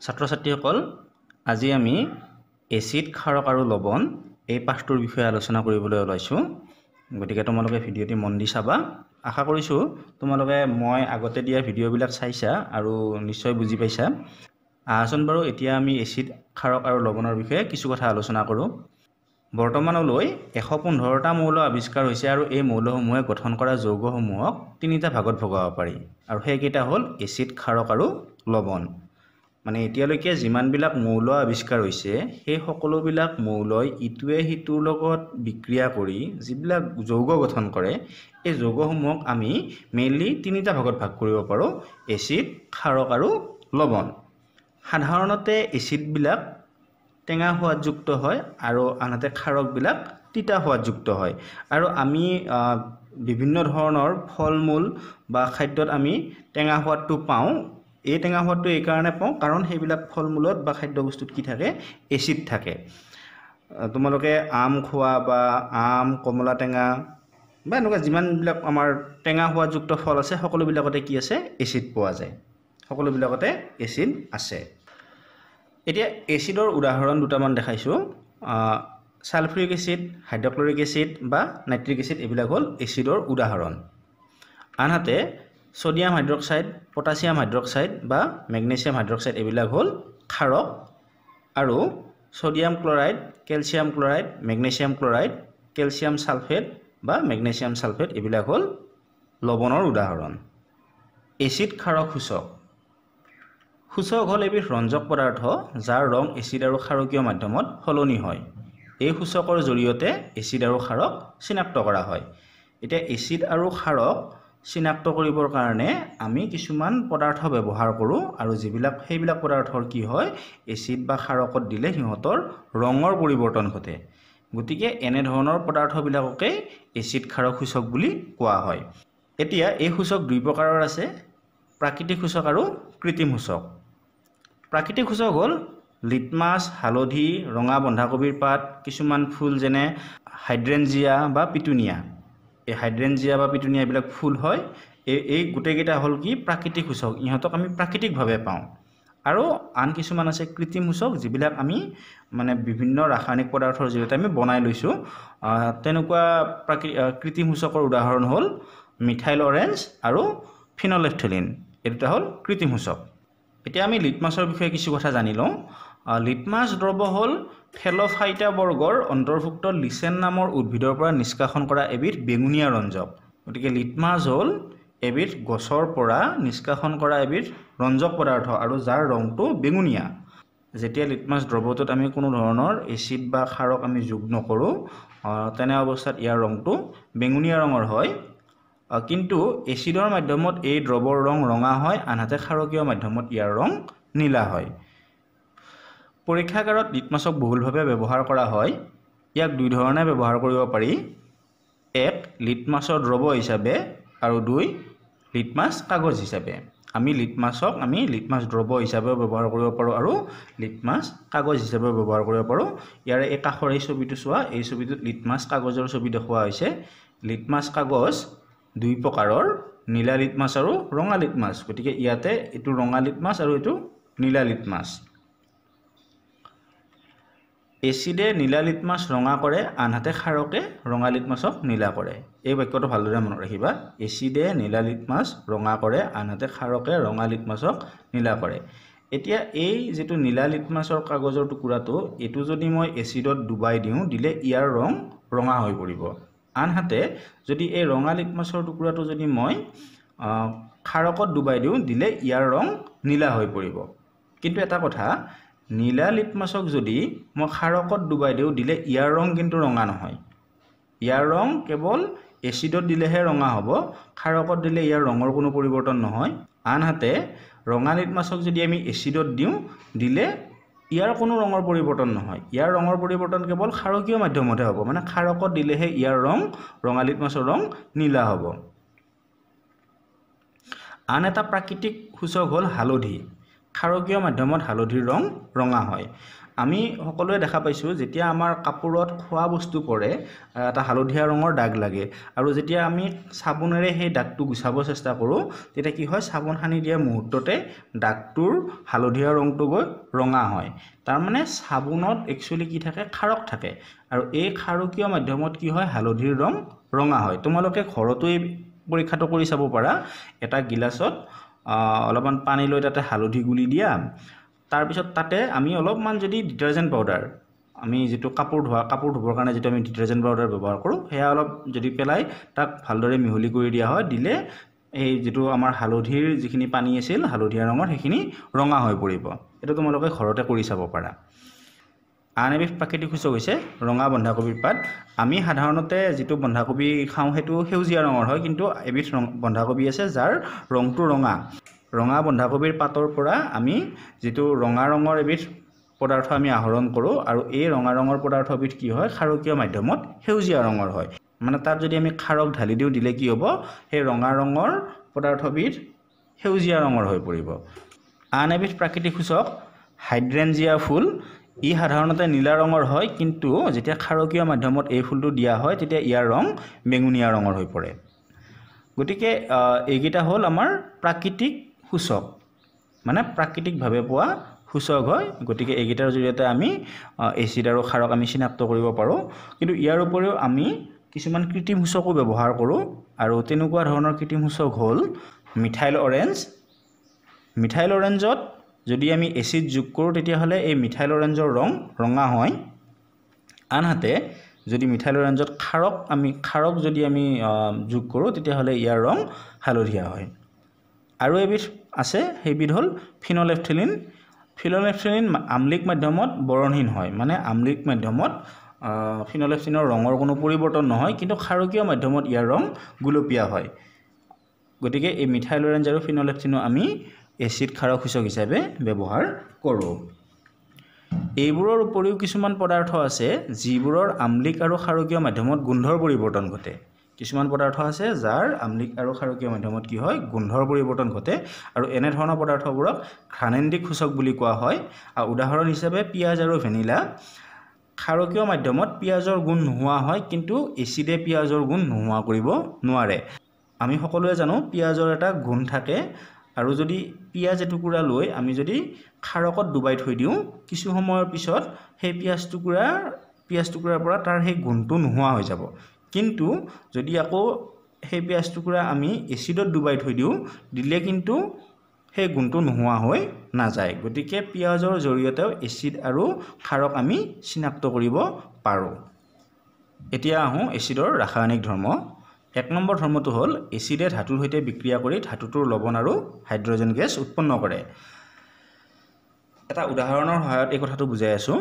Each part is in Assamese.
ছাত্ৰ ছাত্ৰীসকল, আজি আমি এচিড, ক্ষাৰক আৰু লৱণ এই পাঠটোৰ বিষয়ে আলোচনা কৰিবলৈ ওলাইছোঁ। গতিকে তোমালোকে ভিডিঅ'টি মন দি চাবা। আশা কৰিছোঁ তোমালোকে মই আগতে দিয়া ভিডিঅ'বিলাক চাইছা আৰু নিশ্চয় বুজি পাইছা। আহাচোন বাৰু এতিয়া আমি এচিড, ক্ষাৰক আৰু লৱণৰ বিষয়ে কিছু কথা আলোচনা কৰোঁ। বৰ্তমানলৈ 115টা মৌল আৱিষ্কাৰ হৈছে আৰু এই মৌলসমূহে গঠন কৰা যৌগসমূহক তিনিটা ভাগত ভগাব পাৰি আৰু সেইকেইটা হ'ল এচিড, ক্ষাৰক আৰু লৱণ। মানে এতিয়ালৈকে যিমানবিলাক মৌল আৱিষ্কাৰ হৈছে সেই সকলোবিলাক মৌলই ইটোৱে সিটোৰ লগত বিক্ৰিয়া কৰি যিবিলাক যৌগ গঠন কৰে, এই যৌগসমূহক আমি মেইনলি তিনিটা ভাগত ভাগ কৰিব পাৰোঁ, এচিড, ক্ষাৰক আৰু লৱণ। সাধাৰণতে এচিডবিলাক টেঙা সোৱাদযুক্ত হয় আৰু আনহাতে ক্ষাৰকবিলাক তিতা সোৱাদযুক্ত হয়। আৰু আমি বিভিন্ন ধৰণৰ ফল মূল বা খাদ্যত আমি টেঙা সোৱাদটো পাওঁ। এই টেঙা সোৱাদটো এইকাৰণে পাওঁ কাৰণ সেইবিলাক ফল মূলত বা খাদ্যবস্তুত কি থাকে, এচিড থাকে। তোমালোকে আম খোৱা বা আম, কমলা টেঙা বা এনেকুৱা যিমানবিলাক আমাৰ টেঙা সোৱাদযুক্ত ফল আছে সকলোবিলাকতে কি আছে, এচিড পোৱা যায়, সকলোবিলাকতে এচিড আছে। এতিয়া এচিডৰ উদাহৰণ দুটামান দেখাইছোঁ। ছালফিউৰিক এচিড, হাইড্ৰক্লৰিক এচিড বা নাইট্ৰিক এচিড, এইবিলাক হ'ল এচিডৰ উদাহৰণ। আনহাতে ছ'ডিয়াম হাইড্ৰক্সাইড, পটাছিয়াম হাইড্ৰক্সাইড বা মেগনেছিয়াম হাইড্ৰক্সাইড, এইবিলাক হ'ল ক্ষাৰক। আৰু sodium chloride, calcium chloride, magnesium chloride, calcium sulphate বা মেগনেছিয়াম ছালফেট, এইবিলাক হ'ল লৱণৰ উদাহৰণ। এচিড ক্ষাৰক সূচক। সূচক হ'ল এবিধ ৰঞ্জক পদাৰ্থ যাৰ ৰং এচিড আৰু ক্ষাৰকীয় মাধ্যমত সলনি হয়। এই সূচকৰ জৰিয়তে এচিড আৰু ক্ষাৰক চিনাক্ত কৰা হয়। এতিয়া এচিড আৰু ক্ষাৰক চিনাক্ত কৰিবৰ কাৰণে আমি কিছুমান পদাৰ্থ ব্যৱহাৰ কৰোঁ আৰু সেইবিলাক পদাৰ্থৰ কি হয়, এচিড বা ক্ষাৰকত দিলে সিহঁতৰ ৰঙৰ পৰিৱৰ্তন ঘটে। গতিকে এনেধৰণৰ পদাৰ্থবিলাককেই এচিড ক্ষাৰক সূচক বুলি কোৱা হয়। এতিয়া এই সূচক দুই প্ৰকাৰৰ আছে, প্ৰাকৃতিক সূচক আৰু কৃত্ৰিম সূচক। প্ৰাকৃতিক সূচক হ'ল লিটমাছ, হালধি, ৰঙা বন্ধাকবিৰ পাত, কিছুমান ফুল যেনে হাইড্ৰেঞ্জিয়া বা পিটুনিয়া। এই হাইড্ৰেঞ্জিয়া বা পিটুনিয়া এইবিলাক ফুল হয়। এই গোটেইকেইটা হ'ল কি প্ৰাকৃতিক সূচক, ইহঁতক আমি প্ৰাকৃতিকভাৱে পাওঁ। আৰু আন কিছুমান আছে কৃত্ৰিম সূচক, যিবিলাক আমি মানে বিভিন্ন ৰাসায়নিক পদাৰ্থৰ জৰিয়তে আমি বনাই লৈছোঁ। তেনেকুৱা কৃত্ৰিম সূচকৰ উদাহৰণ হ'ল মিথাইল অৰেঞ্জ আৰু ফিনলেফথেলিন, এই দুটা হ'ল কৃত্ৰিম সূচক। এতিয়া আমি লিটমাছৰ বিষয়ে কিছু কথা জানি লওঁ। লিটমাছ দ্ৰৱ হ'ল থেল'ফাইটা বৰ্গৰ অন্তৰ্ভুক্ত লিচেন নামৰ উদ্ভিদৰ পৰা নিষ্কাশন কৰা এবিধ বেঙুনীয়া ৰঞ্জক। গতিকে লিটমাছ হ'ল এবিধ গছৰ পৰা নিষ্কাশন কৰা এবিধ ৰঞ্জক পদাৰ্থ আৰু যাৰ ৰংটো বেঙুনীয়া। যেতিয়া লিটমাছ দ্ৰৱটোত আমি কোনো ধৰণৰ এচিড বা ক্ষাৰক আমি যোগ নকৰোঁ, তেনে অৱস্থাত ইয়াৰ ৰংটো বেঙুনীয়া ৰঙৰ হয়। কিন্তু এচিডৰ মাধ্যমত এই দ্ৰৱৰ ৰং ৰঙা হয়, আনহাতে ক্ষাৰকীয় মাধ্যমত ইয়াৰ ৰং নীলা হয়। পৰীক্ষাগাৰত লিটমাছক বহুলভাৱে ব্যৱহাৰ কৰা হয়। ইয়াক দুই ধৰণে ব্যৱহাৰ কৰিব পাৰি, এক লিটমাছৰ দ্ৰৱ হিচাপে আৰু দুই লিটমাছ কাগজ হিচাপে। আমি লিটমাছক লিটমাছ দ্ৰৱ হিচাপেও ব্যৱহাৰ কৰিব পাৰোঁ আৰু লিটমাছ কাগজ হিচাপেও ব্যৱহাৰ কৰিব পাৰোঁ। ইয়াৰে এই কাষৰ এই ছবিটো চোৱা, এই ছবিটোত লিটমাছ কাগজৰ ছবি দেখুওৱা হৈছে। লিটমাছ কাগজ দুই প্ৰকাৰৰ, নীলা লিটমাছ আৰু ৰঙা লিটমাছ। গতিকে ইয়াতে এইটো ৰঙা লিটমাছ আৰু এইটো নীলা লিটমাছ। এচিডে নীলা লিটমাছ ৰঙা কৰে, আনহাতে ক্ষাৰকে ৰঙা লিটমাছক নীলা কৰে। এই বাক্যটো ভালদৰে মনত ৰাখিবা, এচিডে নীলা লিটমাছ ৰঙা কৰে, আনহাতে ক্ষাৰকে ৰঙা লিটমাছক নীলা কৰে। এতিয়া এই যিটো নীলা লিটমাছৰ কাগজৰ টুকুৰাটো, এইটো যদি মই এচিডত ডুবাই দিওঁ, দিলে ইয়াৰ ৰং ৰঙা হৈ পৰিব। আনহাতে যদি এই ৰঙা লিটমাছৰ টুকুৰাটো যদি মই ক্ষাৰকত ডুবাই দিওঁ, দিলে ইয়াৰ ৰং নীলা হৈ পৰিব। কিন্তু এটা কথা, নীলা লিটমাছক যদি মই ক্ষাৰকত ডুবাই দিওঁ, দিলে ইয়াৰ ৰং কিন্তু ৰঙা নহয়। ইয়াৰ ৰং কেৱল এচিডত দিলেহে ৰঙা হ'ব, ক্ষাৰকত দিলে ইয়াৰ ৰঙৰ কোনো পৰিৱৰ্তন নহয়। আনহাতে ৰঙা লিটমাছক যদি আমি এচিডত দিওঁ, দিলে ইয়াৰ কোনো ৰঙৰ পৰিৱৰ্তন নহয়। ইয়াৰ ৰঙৰ পৰিৱৰ্তন কেৱল ক্ষাৰকীয় মাধ্যমতহে হ'ব, মানে ক্ষাৰকত দিলেহে ইয়াৰ ৰং, ৰঙা লিটমাছৰ ৰং নীলা হ'ব। আন এটা প্ৰাকৃতিক সূচক হ'ল হালধি। ক্ষাৰকীয় মাধ্যমত হালধিৰ ৰং ৰঙা হয়। আমি সকলোৱে দেখা পাইছোঁ যেতিয়া আমাৰ কাপোৰত খোৱা বস্তু পৰে এটা হালধীয়া ৰঙৰ দাগ লাগে, আৰু যেতিয়া আমি চাবোনেৰে সেই দাগটো গুচাব চেষ্টা কৰোঁ তেতিয়া কি হয়, চাবোন সানি দিয়া মুহূৰ্ততে দাগটোৰ হালধীয়া ৰংটো গৈ ৰঙা হয়। তাৰমানে চাবোনত একচুৱেলি কি থাকে, ক্ষাৰক থাকে, আৰু এই ক্ষাৰকীয় মাধ্যমত কি হয়, হালধিৰ ৰং ৰঙা হয়। তোমালোকে ঘৰতো এই পৰীক্ষাটো কৰি চাব পাৰা। এটা গিলাচত অলপমান পানী লৈ তাতে হালধি গুলি দিয়া, তাৰপিছত তাতে আমি অলপমান যদি ডিটাৰজেণ্ট পাউডাৰ, আমি যিটো কাপোৰ ধুবৰ কাৰণে যিটো আমি ডিটাৰজেণ্ট পাউডাৰ ব্যৱহাৰ কৰোঁ, সেয়া অলপ যদি পেলাই তাক ভালদৰে মিহলি কৰি দিয়া হয়, দিলে এই যিটো আমাৰ হালধিৰ যিখিনি পানী আছিল হালধীয়া ৰঙৰ, সেইখিনি ৰঙা হৈ পৰিব। এইটো তোমালোকে ঘৰতে কৰি চাব পাৰা। আন এবিধ প্ৰাকৃতিক সূচক হৈছে ৰঙা বন্ধাকবিৰ পাত। আমি সাধাৰণতে যিটো বন্ধাকবি খাওঁ সেইটো সেউজীয়া ৰঙৰ হয়, কিন্তু এবিধ বন্ধাকবি আছে যাৰ ৰংটো ৰঙা। ৰঙা বন্ধাকবিৰ পাতৰ পৰা আমি যিটো ৰঙা ৰঙৰ এবিধ পদাৰ্থ আমি আহৰণ কৰোঁ, আৰু এই ৰঙা ৰঙৰ পদাৰ্থবিধ কি হয়, ক্ষাৰকীয় মাধ্যমত সেউজীয়া ৰঙৰ হয়। মানে তাত যদি আমি ক্ষাৰক ঢালি দিওঁ, দিলে কি হ'ব, সেই ৰঙা ৰঙৰ পদাৰ্থবিধ সেউজীয়া ৰঙৰ হৈ পৰিব। আন এবিধ প্ৰাকৃতিক সূচক হাইড্ৰেঞ্জিয়া ফুল। ই সাধাৰণতে নীলা ৰঙৰ হয়, কিন্তু যেতিয়া ক্ষাৰকীয় মাধ্যমত এই ফুলটো দিয়া হয় তেতিয়া ইয়াৰ ৰং বেঙুনীয়া ৰঙৰ হৈ পৰে। গতিকে এইকেইটা হ'ল আমাৰ প্ৰাকৃতিক সূচক, মানে প্ৰাকৃতিকভাৱে পোৱা সূচক হয়। গতিকে এইকেইটাৰ জৰিয়তে আমি এচিড আৰু ক্ষাৰক আমি চিনাক্ত কৰিব পাৰোঁ। কিন্তু ইয়াৰ উপৰিও আমি কিছুমান কৃত্ৰিম সূচকো ব্যৱহাৰ কৰোঁ, আৰু তেনেকুৱা ধৰণৰ কৃত্ৰিম সূচক হ'ল মিথাইল অৰেঞ্জ। মিথাইল অৰেঞ্জত যদি আমি এচিড যোগ কৰোঁ তেতিয়াহ'লে এই মিথাইল অৰেঞ্জৰ ৰং ৰঙা হয়। আনহাতে যদি মিথাইল অৰেঞ্জত ক্ষাৰক যদি আমি যোগ কৰোঁ তেতিয়াহ'লে ইয়াৰ ৰং হালধীয়া হয়। আৰু এবিধ আছে, সেইবিধ হ'ল ফিনলেফথেলিন। ফিনলেফথেলিন আম্লিক মাধ্যমত বৰণহীন হয়, মানে আম্লিক মাধ্যমত ফিনলেফথেলিনৰ ৰঙৰ কোনো পৰিৱৰ্তন নহয়, কিন্তু ক্ষাৰকীয় মাধ্যমত ইয়াৰ ৰং গুলপীয়া হয়। গতিকে এই মিথাইল অৰেঞ্জ আৰু ফিনলেফথেলিনো আমি এচিড ক্ষাৰক সূচক হিচাপে ব্যৱহাৰ কৰোঁ। এইবোৰৰ উপৰিও কিছুমান পদাৰ্থ আছে যিবোৰৰ আম্লিক আৰু ক্ষাৰকীয় মাধ্যমত গোন্ধৰ পৰিৱৰ্তন ঘটে। কিছুমান পদাৰ্থ আছে যাৰ আম্লিক আৰু ক্ষাৰকীয় মাধ্যমত কি হয়, গোন্ধৰ পৰিৱৰ্তন ঘটে, আৰু এনেধৰণৰ পদাৰ্থবোৰক ঘ্ৰাণেন্দ্ৰিক সূচক বুলি কোৱা হয়। আৰু উদাহৰণ হিচাপে পিঁয়াজ আৰু ভেনিলা। ক্ষাৰকীয় মাধ্যমত পিঁয়াজৰ গুণ নোহোৱা হয়, কিন্তু এচিডে পিঁয়াজৰ গুণ নোহোৱা কৰিব নোৱাৰে। আমি সকলোৱে জানো পিঁয়াজৰ এটা গুণ থাকে, আৰু যদি পিঁয়াজ এটুকুৰা লৈ আমি যদি ক্ষাৰকত ডুবাই থৈ দিওঁ, কিছু সময়ৰ পিছত সেই পিঁয়াজ টুকুৰাৰ পৰা তাৰ সেই গুণটো নোহোৱা হৈ যাব। কিন্তু যদি আকৌ সেই পিঁয়াজ টুকুৰা আমি এচিডত ডুবাই থৈ দিওঁ, দিলে কিন্তু সেই গুণটো নোহোৱা হৈ নাযায়। গতিকে পিঁয়াজৰ জৰিয়তেও এচিড আৰু ক্ষাৰক আমি চিনাক্ত কৰিব পাৰোঁ। এতিয়া আহোঁ এচিডৰ ৰাসায়নিক ধৰ্ম। এক নম্বৰ ধৰ্মটো হ'ল এচিডে ধাতুৰ সৈতে বিক্ৰিয়া কৰি ধাতুটোৰ লৱণ আৰু হাইড্ৰজেন গেছ উৎপন্ন কৰে। এটা উদাহৰণৰ সহায়ত এই কথাটো বুজাই আছোঁ।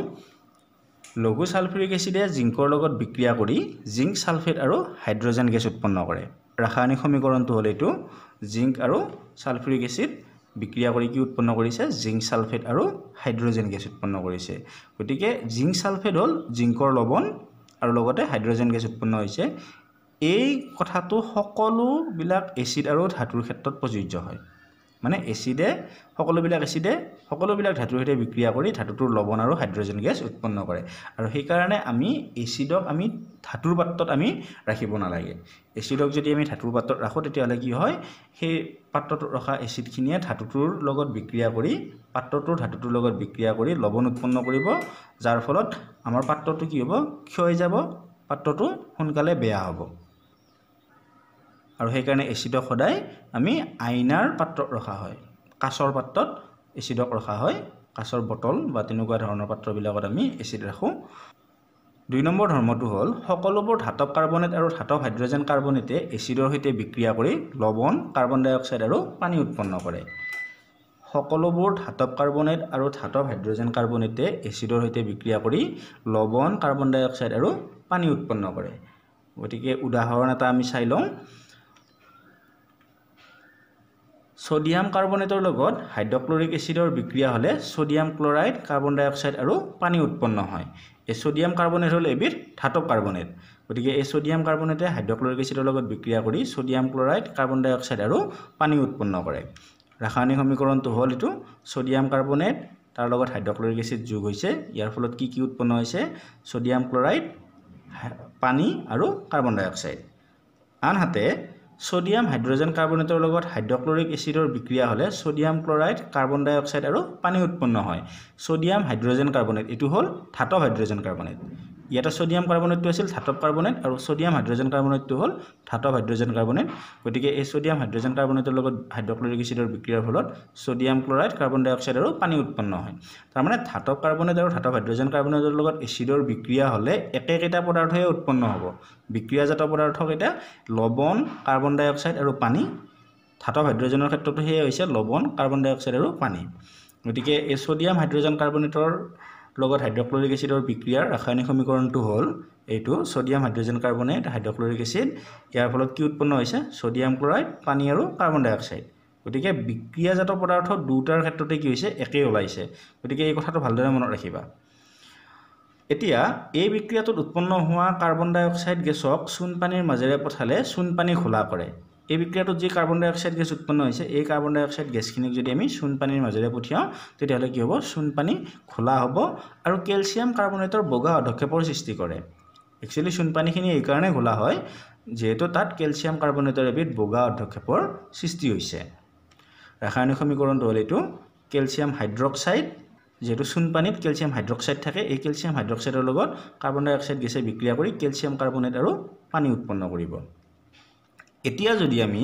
লঘু ছালফিউৰিক এচিডে জিংকৰ লগত বিক্ৰিয়া কৰি জিংক ছালফেট আৰু হাইড্ৰজেন গেছ উৎপন্ন কৰে। ৰাসায়নিক সমীকৰণটো হ'ল এইটো, জিংক আৰু ছালফিউৰিক এচিড বিক্ৰিয়া কৰি কি উৎপন্ন কৰিছে, জিংক ছালফেট আৰু হাইড্ৰজেন গেছ উৎপন্ন কৰিছে। গতিকে জিংক ছালফেট হ'ল জিংকৰ লৱণ আৰু লগতে হাইড্ৰজেন গেছ উৎপন্ন হৈছে। এই কথাটো সকলোবিলাক এচিড আৰু ধাতুৰ ক্ষেত্ৰত প্ৰযোজ্য হয়। মানে এচিডে সকলোবিলাক এচিডে সকলোবিলাক ধাতুৰ সৈতে বিক্ৰিয়া কৰি ধাতুটোৰ লৱণ আৰু হাইড্ৰজেন গেছ উৎপন্ন কৰে, আৰু সেইকাৰণে আমি এচিডক আমি ধাতুৰ পাত্ৰত আমি ৰাখিব নালাগে। এচিডক যদি আমি ধাতুৰ পাত্ৰত ৰাখোঁ তেতিয়াহ'লে কি হয়, সেই পাত্ৰটোত ৰখা এচিডখিনিয়ে ধাতুটোৰ লগত বিক্ৰিয়া কৰি পাত্ৰটোৰ ধাতুটোৰ লগত বিক্ৰিয়া কৰি লৱণ উৎপন্ন কৰিব, যাৰ ফলত আমাৰ পাত্ৰটো কি হ'ব, ক্ষয় যাব, পাত্ৰটো সোনকালে বেয়া হ'ব। আৰু সেইকাৰণে এচিডক সদায় আমি আইনাৰ পাত্ৰত ৰখা হয়, কাঁচৰ পাত্ৰত এচিডক ৰখা হয়, কাঁচৰ বটল বা তেনেকুৱা ধৰণৰ পাত্ৰবিলাকত আমি এচিড ৰাখোঁ। দুই নম্বৰ ধৰ্মটো হ'ল সকলোবোৰ ধাতৱ কাৰ্বনেট আৰু ধাতৱ হাইড্ৰজেন কাৰ্বনেটে এচিডৰ সৈতে বিক্ৰিয়া কৰি লৱণ, কাৰ্বন ডাই অক্সাইড আৰু পানী উৎপন্ন কৰে। সকলোবোৰ ধাতৱ কাৰ্বনেট আৰু ধাতৱ হাইড্ৰজেন কাৰ্বনেটে এচিডৰ সৈতে বিক্ৰিয়া কৰি লৱণ, কাৰ্বন ডাই অক্সাইড আৰু পানী উৎপন্ন কৰে। গতিকে উদাহৰণ এটা আমি চাই লওঁ। ছ'ডিয়াম কাৰ্বনেটৰ লগত হাইড্ৰক্লৰিক এচিডৰ বিক্ৰিয়া হ'লে ছ'ডিয়াম ক্লৰাইড, কাৰ্বন ডাই অক্সাইড আৰু পানী উৎপন্ন হয়। এই ছ'ডিয়াম কাৰ্বনেট হ'ল এবিধ ধাতৱ কাৰ্বনেট। গতিকে এই ছ'ডিয়াম কাৰ্বনেটে হাইড্ৰক্লৰিক এচিডৰ লগত বিক্ৰিয়া কৰি ছ'ডিয়াম ক্লৰাইড, কাৰ্বন ডাই অক্সাইড আৰু পানী উৎপন্ন কৰে। ৰাসায়নিক সমীকৰণটো হ'ল এইটো, ছ'ডিয়াম কাৰ্বনেট তাৰ লগত হাইড্ৰক্লৰিক এচিড যোগ হৈছে। ইয়াৰ ফলত কি কি উৎপন্ন হৈছে? ছ'ডিয়াম ক্লৰাইড, পানী আৰু কাৰ্বন ডাই অক্সাইড। আনহাতে ছ'ডিয়াম হাইড্ৰজেন কাৰ্বনেটৰ লগত হাইড্ৰক্লৰিক এচিডৰ বিক্ৰিয়া হ'লে ছ'ডিয়াম ক্লৰাইড, কাৰ্বন ডাই অক্সাইড আৰু পানী উৎপন্ন হয়। ছ'ডিয়াম হাইড্ৰজেন কাৰ্বনেট এইটো হ'ল ধাতৱ হাইড্ৰজেন কাৰ্বনেট। ইয়াতে ছ'ডিয়াম কাৰ্বনেটটো আছিল ধাতৱ কাৰ্বনেট আৰু ছ'ডিয়াম হাইড্ৰজেন কাৰ্বনেটটো হ'ল ধাতৱ হাইড্ৰজেন কাৰ্বনেট। গতিকে এই ছ'ডিয়াম হাইড্ৰজেন কাৰ্বনেটৰ লগত হাইড্ৰক্লৰিক এচিডৰ বিক্ৰিয়াৰ ফলত ছ'ডিয়াম ক্লৰাইড, কাৰ্বন ডাই অক্সাইড আৰু পানী উৎপন্ন হয়। তাৰমানে ধাতৱ কাৰ্বনেট আৰু ধাতৱ হাইড্ৰজেন কাৰ্বনেটৰ লগত এচিডৰ বিক্ৰিয়া হ'লে একেকেইটা পদাৰ্থই উৎপন্ন হ'ব। বিক্ৰিয়াজাত পদাৰ্থকেইটা লৱণ, কাৰ্বন ডাই অক্সাইড আৰু পানী। ধাতৱ হাইড্ৰজেনৰ ক্ষেত্ৰতো সেয়ে হৈছে, লৱণ, কাৰ্বন ডাই অক্সাইড আৰু পানী। গতিকে এই ছ'ডিয়াম হাইড্ৰজেন কাৰ্বনেটৰ লগত হাইড্ৰক্লৰিক এচিডৰ বিক্ৰিয়াৰ ৰাসায়নিক সমীকৰণটো হ'ল এইটো, sodium hydrogen carbonate, hydrochloric acid. ইয়াৰ ফলত কি উৎপন্ন হৈছে? ছ'ডিয়াম ক্লৰাইড, পানী আৰু কাৰ্বন ডাই অক্সাইড। গতিকে বিক্ৰিয়াজাত পদাৰ্থ দুটাৰ ক্ষেত্ৰতে কি হৈছে? একেই ওলাইছে। গতিকে এই কথাটো ভালদৰে মনত ৰাখিবা। এতিয়া এই বিক্ৰিয়াটোত উৎপন্ন হোৱা কাৰ্বন ডাই অক্সাইড গেছক চূণপানীৰ মাজেৰে পঠালে চূণপানী ঘোলা কৰে। এই বিক্ৰিয়াটোত যি কাৰ্বন ডাই অক্সাইড গেছ উৎপন্ন হৈছে, এই কাৰ্বন ডাই অক্সাইড গেছখিনিক যদি আমি চূণপানীৰ মাজেৰে পঠিয়াওঁ তেতিয়াহ'লে কি হ'ব? চূণপানী ঘোলা হ'ব আৰু কেলছিয়াম কাৰ্বনেটৰ বগা অধক্ষেপৰ সৃষ্টি কৰে। একচুৱেলি চূণপানীখিনি এইকাৰণে ঘোলা হয় যিহেতু তাত কেলছিয়াম কাৰ্বনেটৰ এবিধ বগা অধক্ষেপৰ সৃষ্টি হৈছে। ৰাসায়নিক সমীকৰণটো হ'ল এইটো, কেলছিয়াম হাইড্ৰক্সাইড, যিহেতু চূণপানীত কেলছিয়াম হাইড্ৰক্সাইড থাকে, এই কেলছিয়াম হাইড্ৰক্সাইডৰ লগত কাৰ্বন ডাই অক্সাইড গেছে বিক্ৰিয়া কৰি কেলছিয়াম কাৰ্বনেট আৰু পানী উৎপন্ন কৰিব। এতিয়া যদি আমি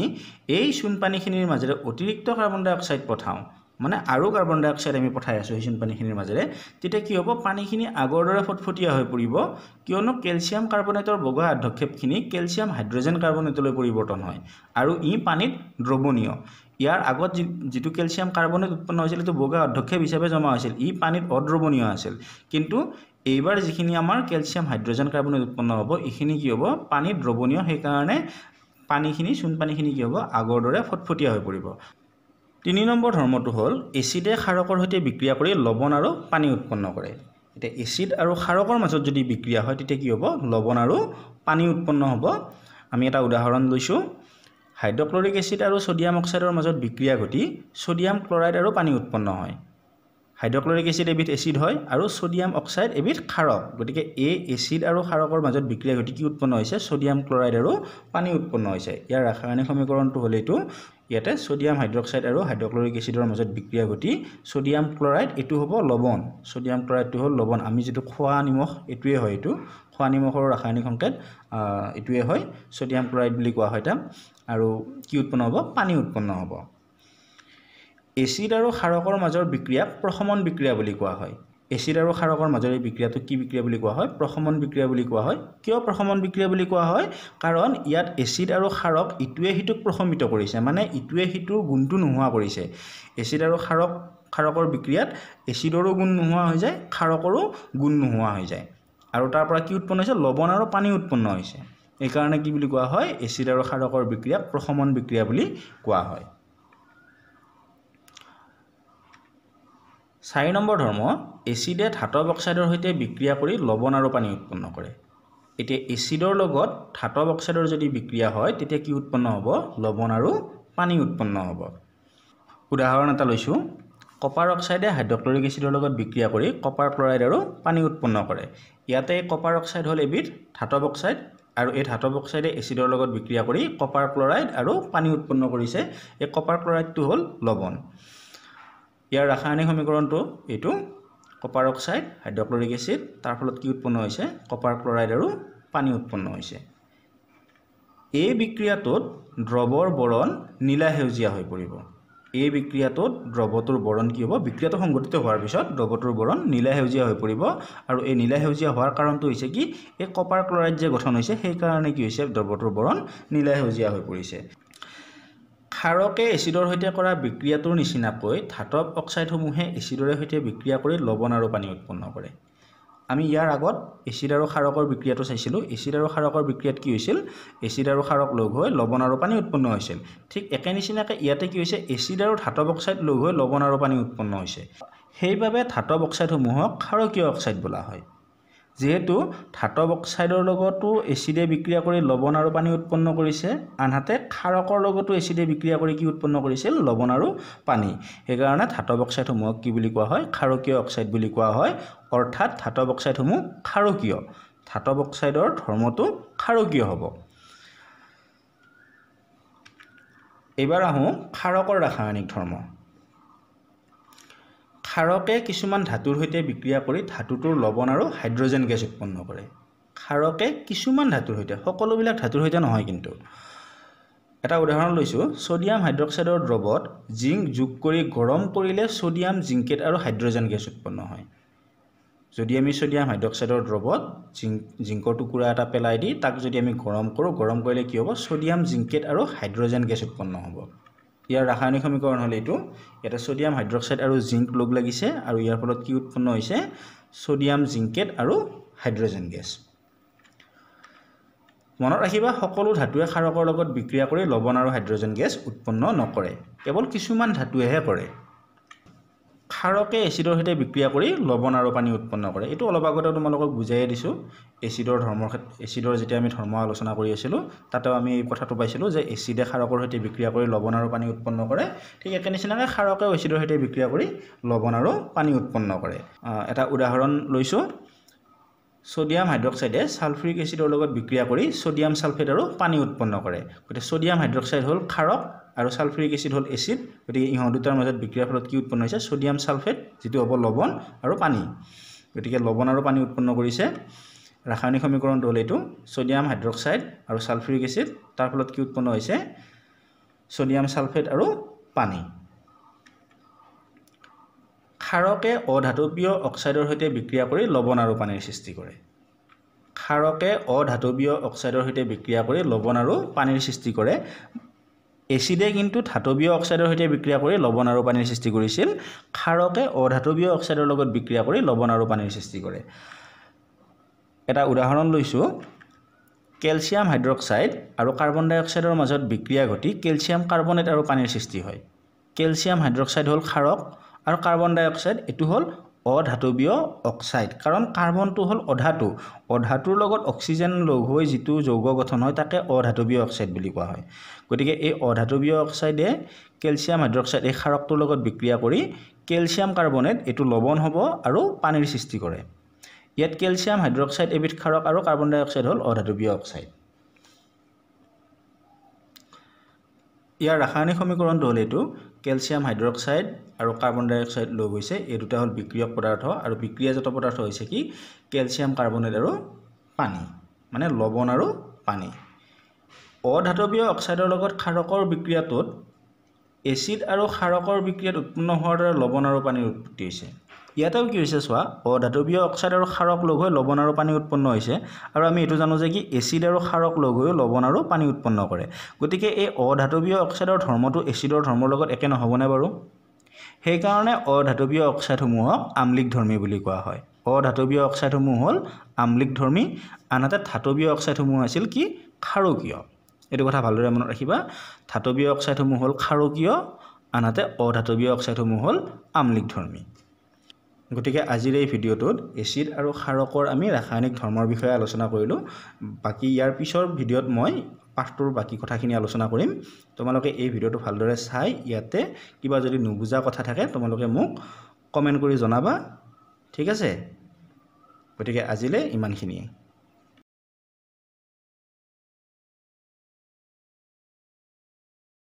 এই চূণপানীখিনিৰ মাজেৰে অতিৰিক্ত কাৰ্বন ডাই অক্সাইড পঠাওঁ, মানে আৰু কাৰ্বন ডাই অক্সাইড আমি পঠাই আছোঁ সেই চূণপানীখিনিৰ মাজেৰে, তেতিয়া কি হ'ব? পানীখিনি আগৰ দৰে ফটফটীয়া হৈ পৰিব। কিয়নো কেলছিয়াম কাৰ্বনেটৰ বগা অধক্ষেপখিনি কেলছিয়াম হাইড্ৰজেন কাৰ্বনেটলৈ পৰিৱৰ্তন হয় আৰু ই পানীত দ্ৰৱণীয়। ইয়াৰ আগত যিটো কেলছিয়াম কাৰ্বনেট উৎপন্ন হৈছিল সেইটো বগা অধক্ষেপ হিচাপে জমা হৈছিল, ই পানীত অদ্ৰৱণীয় আছিল। কিন্তু এইবাৰ যিখিনি আমাৰ কেলছিয়াম হাইড্ৰজেন কাৰ্বনেট উৎপন্ন হ'ব এইখিনি কি হ'ব? পানীত দ্ৰৱণীয়, সেইকাৰণে পানীখিনি, চূণপানীখিনি কি হ'ব? আগৰ দৰে ফটফটীয়া হৈ পৰিব। 3 নম্বৰ ধৰ্মটো হ'ল এচিডে ক্ষাৰকৰ সৈতে বিক্ৰিয়া কৰি লৱণ আৰু পানী উৎপন্ন কৰে। এতিয়া এচিড আৰু ক্ষাৰকৰ মাজত যদি বিক্ৰিয়া হয় তেতিয়া কি হ'ব? লৱণ আৰু পানী উৎপন্ন হ'ব। আমি এটা উদাহৰণ লৈছোঁ। হাইড্ৰক্লৰিক এচিড আৰু ছ'ডিয়াম অক্সাইডৰ মাজত বিক্ৰিয়া ঘটি ছ'ডিয়াম ক্লৰাইড আৰু পানী উৎপন্ন হয়। হাইড্ৰক্লৰিক এচিড এবিধ এচিড হয় আৰু ছ'ডিয়াম অক্সাইড এবিধ ক্ষাৰক। গতিকে এই এচিড আৰু ক্ষাৰকৰ মাজত বিক্ৰিয়া ঘটি কি উৎপন্ন হৈছে? ছ'ডিয়াম ক্লৰাইড আৰু পানী উৎপন্ন হৈছে। ইয়াৰ ৰাসায়নিক সমীকৰণটো হ'ল এইটো। ইয়াতে ছ'ডিয়াম হাইড্ৰক্সাইড আৰু হাইড্ৰক্লৰিক এচিডৰ মাজত বিক্ৰিয়া ঘটি ছ'ডিয়াম ক্লৰাইড, এইটো হ'ব লৱণ। ছ'ডিয়াম ক্লৰাইডটো হ'ল লৱণ। আমি যিটো খোৱা নিমখ এইটোৱে হয়, এইটো খোৱা নিমখৰ ৰাসায়নিক সংকেত এইটোৱে হয়, ছ'ডিয়াম ক্লৰাইড বুলি কোৱা হয় তাক। আৰু কি উৎপন্ন হ'ব? পানী উৎপন্ন হ'ব। এচিড আৰু ক্ষাৰকৰ মাজৰ বিক্ৰিয়াক প্ৰশমন বিক্ৰিয়া বুলি কোৱা হয়। এচিড আৰু ক্ষাৰকৰ মাজৰ এই বিক্ৰিয়াটোক কি বিক্ৰিয়া বুলি কোৱা হয়? প্ৰশমন বিক্ৰিয়া বুলি কোৱা হয়। কিয় প্ৰশমন বিক্ৰিয়া বুলি কোৱা হয়? কাৰণ ইয়াত এচিড আৰু ক্ষাৰক ইটোৱে সিটোক প্ৰশমিত কৰিছে, মানে ইটোৱে সিটোৰ গুণটো নোহোৱা কৰিছে। এচিড আৰু ক্ষাৰকৰ বিক্ৰিয়াত এচিডৰো গুণ নোহোৱা হৈ যায়, ক্ষাৰকৰো গুণ নোহোৱা হৈ যায় আৰু তাৰ পৰা কি উৎপন্ন হৈছে? লৱণ আৰু পানী উৎপন্ন হৈছে। এইকাৰণে কি বুলি কোৱা হয়? এচিড আৰু ক্ষাৰকৰ বিক্ৰিয়াক প্ৰশমন বিক্ৰিয়া বুলি কোৱা হয়। 4 নম্বৰ ধৰ্ম, এচিডে ধাতৱ অক্সাইডৰ সৈতে বিক্ৰিয়া কৰি লৱণ আৰু পানী উৎপন্ন কৰে। এতিয়া এচিডৰ লগত ধাতৱ অক্সাইডৰ যদি বিক্ৰিয়া হয় তেতিয়া কি উৎপন্ন হ'ব? লৱণ আৰু পানী উৎপন্ন হ'ব। উদাহৰণ এটা লৈছোঁ। কপাৰ অক্সাইডে হাইড্ৰক্লৰিক এচিডৰ লগত বিক্ৰিয়া কৰি কপাৰ ক্লৰাইড আৰু পানী উৎপন্ন কৰে। ইয়াতে কপাৰ অক্সাইড হ'ল এবিধ ধাতৱ অক্সাইড আৰু এই ধাতৱ অক্সাইডে এচিডৰ লগত বিক্ৰিয়া কৰি কপাৰ ক্লৰাইড আৰু পানী উৎপন্ন কৰিছে। এই কপাৰ ক্লৰাইডটো হ'ল লৱণ। ইয়াৰ ৰাসায়নিক সমীকৰণটো এইটো, কপাৰ অক্সাইড, হাইড্ৰক্লৰিক এচিড, তাৰ ফলত কি উৎপন্ন হৈছে? কপাৰ ক্লৰাইড আৰু পানী উৎপন্ন হৈছে। এই বিক্ৰিয়াটোত দ্ৰৱৰ বৰণ নীলা সেউজীয়া হৈ পৰিব। এই বিক্ৰিয়াটোত দ্ৰৱটোৰ বৰণ কি হ'ব? বিক্ৰিয়াটো সংঘটিত হোৱাৰ পিছত দ্ৰৱটোৰ বৰণ নীলা সেউজীয়া হৈ পৰিব আৰু এই নীলা সেউজীয়া হোৱাৰ কাৰণটো হৈছে কি? এই কপাৰ ক্লৰাইড যে গঠন হৈছে সেইকাৰণে কি হৈছে? দ্ৰৱটোৰ বৰণ নীলা সেউজীয়া হৈ পৰিছে। ক্ষাৰকে এচিডৰ সৈতে কৰা বিক্ৰিয়াটোৰ নিচিনাকৈ ধাতৱ অক্সাইডসমূহে এচিডৰে সৈতে বিক্ৰিয়া কৰি লৱণ আৰু পানী উৎপন্ন কৰে। আমি ইয়াৰ আগত এচিড আৰু ক্ষাৰকৰ বিক্ৰিয়াটো চাইছিলোঁ। এচিড আৰু ক্ষাৰকৰ বিক্ৰিয়াত কি হৈছিল? এচিড আৰু ক্ষাৰক লগ হৈ লৱণ আৰু পানী উৎপন্ন হৈছিল। ঠিক একে নিচিনাকৈ ইয়াতে কি হৈছে? এচিড আৰু ধাতৱ অক্সাইড লগ হৈ লৱণ আৰু পানী উৎপন্ন হৈছে। সেইবাবে ধাতৱ অক্সাইডসমূহক ক্ষাৰকীয় অক্সাইড বোলা হয়। যিহেতু ধাতৱ অক্সাইডৰ লগতো এচিডে বিক্ৰিয়া কৰি লৱণ আৰু পানী উৎপন্ন কৰিছে, আনহাতে ক্ষাৰকৰ লগতো এচিডে বিক্ৰিয়া কৰি কি উৎপন্ন কৰিছিল? লৱণ আৰু পানী। সেইকাৰণে ধাতৱ অক্সাইডসমূহক কি বুলি কোৱা হয়? ক্ষাৰকীয় অক্সাইড বুলি কোৱা হয়। অৰ্থাৎ ধাতৱ অক্সাইডসমূহ ক্ষাৰকীয়। ধাতৱ অক্সাইডৰ ধৰ্মটো ক্ষাৰকীয় হ'ব। এইবাৰ আহোঁ ক্ষাৰকৰ ৰাসায়নিক ধৰ্ম। ক্ষাৰকে কিছুমান ধাতুৰ সৈতে বিক্ৰিয়া কৰি ধাতুটোৰ লৱণ আৰু হাইড্ৰজেন গেছ উৎপন্ন কৰে। ক্ষাৰকে কিছুমান ধাতুৰ সৈতে, সকলোবিলাক ধাতুৰ সৈতে নহয় কিন্তু। এটা উদাহৰণ লৈছোঁ, ছ'ডিয়াম হাইড্ৰক্সাইডৰ দ্ৰৱত জিংক যোগ কৰি গৰম কৰিলে ছ'ডিয়াম জিংকেট আৰু হাইড্ৰজেন গেছ উৎপন্ন হয়। যদি আমি ছ'ডিয়াম হাইড্ৰক্সাইডৰ দ্ৰৱত জিংকৰ টুকুৰা এটা পেলাই দি তাক যদি আমি গৰম কৰোঁ, গৰম কৰিলে কি হ'ব? ছ'ডিয়াম জিংকেট আৰু হাইড্ৰজেন গেছ উৎপন্ন হ'ব। ইয়াৰ ৰাসায়নিক সমীকৰণ হ'ল এইটো। ইয়াতে ছ'ডিয়াম হাইড্ৰক্সাইড আৰু জিংক লগ লাগিছে আৰু ইয়াৰ ফলত কি উৎপন্ন হৈছে? ছ'ডিয়াম জিংকেট আৰু হাইড্ৰজেন গেছ। মনত ৰাখিবা, সকলো ধাতুৱে ক্ষাৰকৰ লগত বিক্ৰিয়া কৰি লৱণ আৰু হাইড্ৰজেন গেছ উৎপন্ন নকৰে, কেৱল কিছুমান ধাতুৱেহে কৰে। ক্ষাৰকে এচিডৰ সৈতে বিক্ৰিয়া কৰি লৱণ আৰু পানী উৎপন্ন কৰে। এইটো অলপ আগতে তোমালোকক বুজাইয়ে দিছোঁ। এচিডৰ যেতিয়া আমি ধৰ্ম আলোচনা কৰি আছিলোঁ, তাতেও আমি এই কথাটো পাইছিলোঁ যে এচিডে ক্ষাৰকৰ সৈতে বিক্ৰিয়া কৰি লৱণ আৰু পানী উৎপন্ন কৰে। ঠিক একে নিচিনাকৈ ক্ষাৰকেও এচিডৰ সৈতে বিক্ৰিয়া কৰি লৱণ আৰু পানী উৎপন্ন কৰে। এটা উদাহৰণ লৈছোঁ, ছ'ডিয়াম হাইড্ৰক্সাইডে ছালফিউৰিক এচিডৰ লগত বিক্ৰিয়া কৰি ছ'ডিয়াম ছালফেট আৰু পানী উৎপন্ন কৰে। গতিকে ছ'ডিয়াম হাইড্ৰক্সাইড হ'ল ক্ষাৰক আৰু ছালফিউৰিক এচিড হ'ল এচিড। গতিকে ইহঁত দুটাৰ মাজত বিক্ৰিয়াৰ ফলত কি উৎপন্ন হৈছে? ছ'ডিয়াম ছালফেট, যিটো হ'ব লৱণ আৰু পানী। গতিকে লৱণ আৰু পানী উৎপন্ন কৰিছে। ৰাসায়নিক সমীকৰণটো হ'ল এইটো, ছ'ডিয়াম হাইড্ৰক্সাইড আৰু ছালফিউৰিক এচিড, তাৰ ফলত কি উৎপন্ন হৈছে? ছ'ডিয়াম ছালফেট আৰু পানী। ক্ষাৰকে অধাতৱীয় অক্সাইডৰ সৈতে বিক্ৰিয়া কৰি লৱণ আৰু পানীৰ সৃষ্টি কৰে। ক্ষাৰকে অধাতৱীয় অক্সাইডৰ সৈতে বিক্ৰিয়া কৰি লৱণ আৰু পানীৰ সৃষ্টি কৰে। এচিডে কিন্তু ধাতৱীয় অক্সাইডৰ সৈতে বিক্ৰিয়া কৰি লৱণ আৰু পানীৰ সৃষ্টি কৰিছিল। ক্ষাৰকে অধাতৱীয় অক্সাইডৰ লগত বিক্ৰিয়া কৰি লৱণ আৰু পানীৰ সৃষ্টি কৰে। এটা উদাহৰণ লৈছোঁ, কেলছিয়াম হাইড্ৰক্সাইড আৰু কাৰ্বন ডাই অক্সাইডৰ মাজত বিক্ৰিয়া ঘটি কেলছিয়াম কাৰ্বনেট আৰু পানীৰ সৃষ্টি হয়। কেলছিয়াম হাইড্ৰক্সাইড হ'ল ক্ষাৰক আৰু কাৰ্বন ডাই অক্সাইড এইটো হ'ল অধাতৱীয় অক্সাইড, কাৰণ কাৰ্বনটো হ'ল অধাতু। অধাতুৰ লগত অক্সিজেন লগ হৈ যিটো যৌগ গঠন হয় তাকে অধাতৱীয় অক্সাইড বুলি কোৱা হয়। গতিকে এই অধাতৱীয় অক্সাইডে কেলছিয়াম হাইড্ৰক্সাইড এই ক্ষাৰকটোৰ লগত বিক্ৰিয়া কৰি কেলছিয়াম কাৰ্বনেট এইটো লৱণ হ'ব আৰু পানীৰ সৃষ্টি কৰে। ইয়াত কেলছিয়াম হাইড্ৰক্সাইড এবিধ ক্ষাৰক আৰু কাৰ্বন ডাই অক্সাইড হ'ল অধাতৱীয় অক্সাইড। ইয়াৰ ৰাসায়নিক সমীকৰণটো হ'ল এইটো, কেলছিয়াম হাইড্ৰক্সাইড আৰু কাৰ্বন ডাই অক্সাইড লগ হৈছে, এই দুটা হ'ল বিক্ৰিয়ক পদাৰ্থ আৰু বিক্ৰিয়াজাত পদাৰ্থ হৈছে কি? কেলছিয়াম কাৰ্বনেট আৰু পানী, মানে লৱণ আৰু পানী। অধাতৱীয় অক্সাইডৰ লগত ক্ষাৰকৰ বিক্ৰিয়াটোত এচিড আৰু ক্ষাৰকৰ বিক্ৰিয়াত উৎপন্ন হোৱাৰ দৰে লৱণ আৰু পানীৰ উৎপত্তি হৈছে। ইয়াতেও কি হৈছে চোৱা, অধাতৱীয় অক্সাইড আৰু ক্ষাৰক লগ হৈ লৱণ আৰু পানী উৎপন্ন হৈছে আৰু আমি এইটো জানো যে কি এচিড আৰু ক্ষাৰক লগ হৈও লৱণ আৰু পানী উৎপন্ন কৰে। গতিকে এই অধাতৱীয় অক্সাইডৰ ধৰ্মটো এচিডৰ ধৰ্মৰ লগত একে নহ'বনে বাৰু? সেইকাৰণে অধাতৱীয় অক্সাইডসমূহক আম্লিক ধৰ্মী বুলি কোৱা হয়। অধাতৱীয় অক্সাইডসমূহ হ'ল আম্লিক ধৰ্মী, আনহাতে ধাতৱীয় অক্সাইডসমূহ আছিল কি? ক্ষাৰকীয়। এইটো কথা ভালদৰে মনত ৰাখিবা, ধাতৱীয় অক্সাইডসমূহ হ'ল ক্ষাৰকীয়, আনহাতে অধাতৱীয় অক্সাইডসমূহ হ'ল আম্লিক ধৰ্মী। গতিকে আজিৰ এই ভিডিঅ'টোত এচিড আৰু ক্ষাৰকৰ আমি ৰাসায়নিক ধৰ্মৰ বিষয়ে আলোচনা কৰিলোঁ। বাকী ইয়াৰ পিছৰ ভিডিঅ'ত মই পাঠটোৰ বাকী কথাখিনি আলোচনা কৰিম। তোমালোকে এই ভিডিঅ'টো ভালদৰে চাই ইয়াতে কিবা যদি নুবুজা কথা থাকে তোমালোকে মোক কমেণ্ট কৰি জনাবা, ঠিক আছে? গতিকে আজিলৈ ইমানখিনিয়ে।